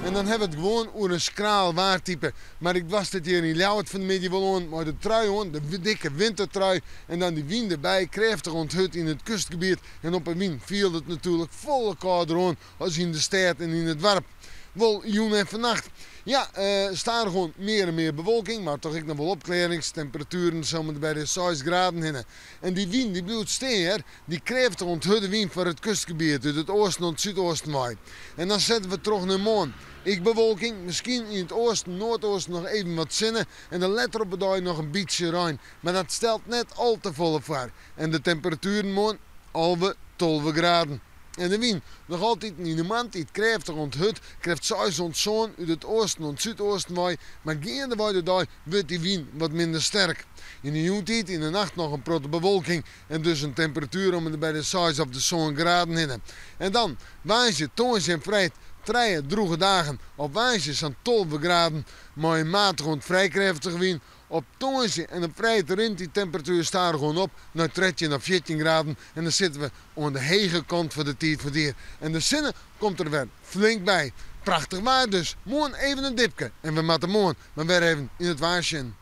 En dan hawwe we it gewoan oer in skraal waartype. Mar ik doarst it hjir yn Ljouwert fan 'e middei wol oan mei de trui oan, de dikke wintertrui. En dan dy wyn derby, krêftich oant hurd yn it kustgebiet. En op 'e wyn fielt it natuerlik folle kâlder oan as yn de stêd en yn it doarp. Wol jûn en fannacht. Ja, stadichoan mear en mear bewolking, mar toch ek noch wol opklearrings. Temperatueren om en by de seis graden hinne. En dy wyn dy bliuwt stean hear. Dy krêftige oant hurde wyn foar it kustgebiet út it oasten oant súdoasten wei. En dan sette we troch nei moarn. Ek bewolking, miskien yn it oasten, noardoosten noch even wat sinne en dan letter op 'e dei noch in bytsje rein. Mar dat stelt net al te folle foar. En de temperatueren moarn 11, 12 graden. En de wyn, noch altiten yn de moarntiid krêftich oant hurd, krêft seis oant sân út it oasten oant súdoasten wei, mar geandewei de dei wurdt dy wyn wat minder sterk. Yn de jûntiid, yn de nacht noch in protte bewolking en dus in temperatuer om en by de seis of de sân graden hinne. En dan, woansdei, tongersdei en freed, trije drûge dagen. Op woansdei sa'n 12 graden mei in matige oant frij krêftige wyn. Op tongersdei en op freed rint dy temperatuer stadichoan op nei 13 of 14 graden en dan sitte we oan de hege kant foar de tiid fan it jier. En de sinne komt der wer flink by. Prachtich waar dus. Moarn even in dipke en we moatte moarn mar wer even yn it waar sjen.